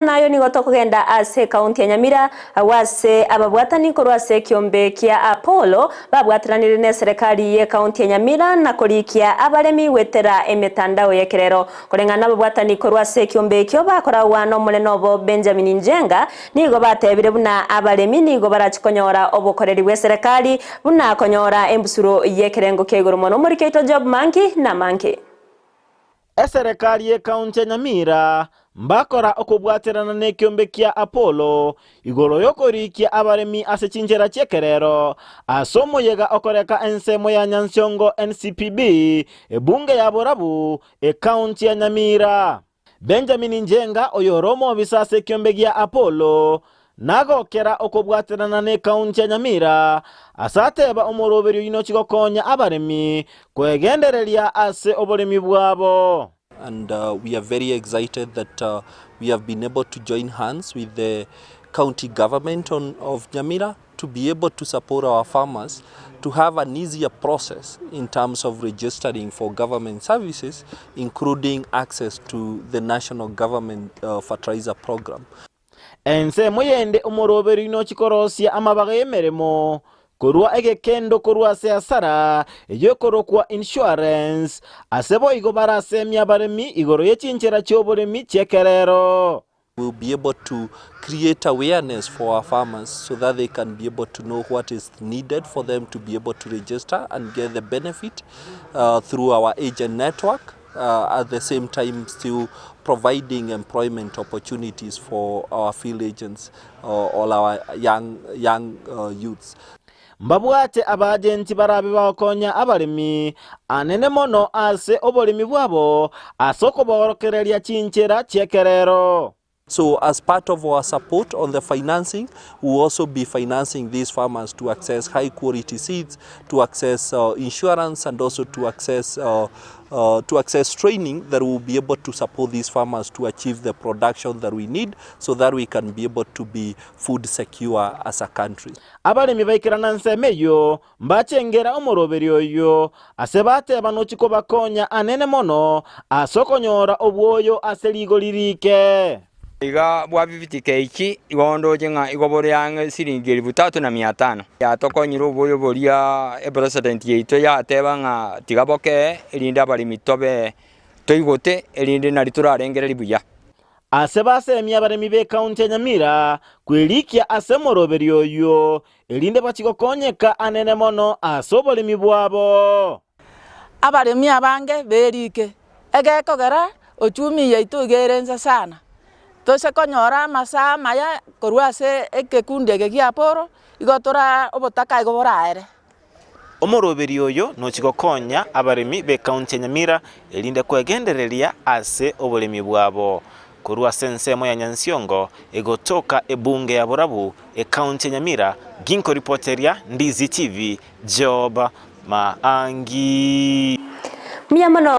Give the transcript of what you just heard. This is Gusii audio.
Nayo nigo tokogenda ase ekaunti ya Nyamira, agwo ase ababwatani korwa ase ekiombe kia Apollo babwateranire neserekari y'ekaunti ya Nyamira na korikia abaremi goetera emetandao y'ekerero. Koreng'ana nababwatani korwa ase ekiombe ekio bakoragwa nomonene obo Benjamin Njenga, nigo batebire buna abaremi nigo barachi konyora obokoreri bw'eserekari buna konyora embusuro y'ekerengo kia igoro mono. Omoriki oito Job Manki namange. Eserekari y'Ekaunti ya Nyamira mbakora okobwaterana nekiombe kia Apollo igoro y'okorikia abaremi ase chinchera chi'ekerero ase omoyega okoreka ensemo ya Nyansiongo NCPB ebunge ya Borabu Ekaunti ya Nyamira. Benjamin Njenga oyore omobisa ase ekiombe gia Apollo nagokera okobwaterana n'Ekaunti ya Nyamira ase ateba omoroberio oino chigokonya abaremi kwegendereria ase oboremi bwabo. And we are very excited that we have been able to join hands with the county government on, of Nyamira to be able to support our farmers to have an easier process in terms of registering for government services, including access to the national government fertilizer program. Ensemo yende omoroberio nochikorosia amabaga y'emeremo korwa egekendo korwa ase hasara eyio ekorokwa insurance, ase boigo barasemie abaremi igoro ye chinchera chi'oboremi chi'ekerero. We'll be able to create awareness for our farmers so that they can be able to know what is needed for them to be able to register and get the benefit through our agent network. At the same time still providing employment opportunities for our field agents or our young, young youths. Mbabwate abaagenti barabe bagokonya abaremi anene mono ase oboremi bwabo ase okoborokereria chinchera chi'ekerero. So as part of our support on the financing, we will also be financing these farmers to access high quality seeds, to access insurance and also to access, to access training that will be able to support these farmers to achieve the production that we need so that we can be able to be food secure as a country. Abaremi baikerana ensemo eyio mbachengera omoroberio oyio ase bateba nochi kobakonya anene mono ase okonyora obwoyo ase rigori rike. Iga bwa 50 kg igo ndoche ng'a igo bore ang'e siringi elifu tatu na mia tano. Yatokonyire oboyo boria epresident yaito yateba ng'a tiga bokee erinde abaremi tobe toigote erinde nari torarengereria buya. Ase basemia abaremi b'ekaunti ya Nyamira kwerikia ase omoroberio oyio erinde bachie gokonyeka anene mono ase oboremi bwabo. Abaremi abange berike, egekogera ochumi yaito iga ere inse sana. Tose konyora amasaa amaya korwa ase ekekundi eke gia Apollo, igo tora obotaka igo boraere. Omoroberio oyo nochie gokonya abaremi b'ekaunti ya Nyamira erinde kwegendereria ase oboremi bwabo. Korwa ase ensemo ya Nyansiongo egotoka ebunge ya Borabu, ekaunti ya Nyamira, ginkoripoteria Ndizi TV, Job Maangi. Mbuya mono.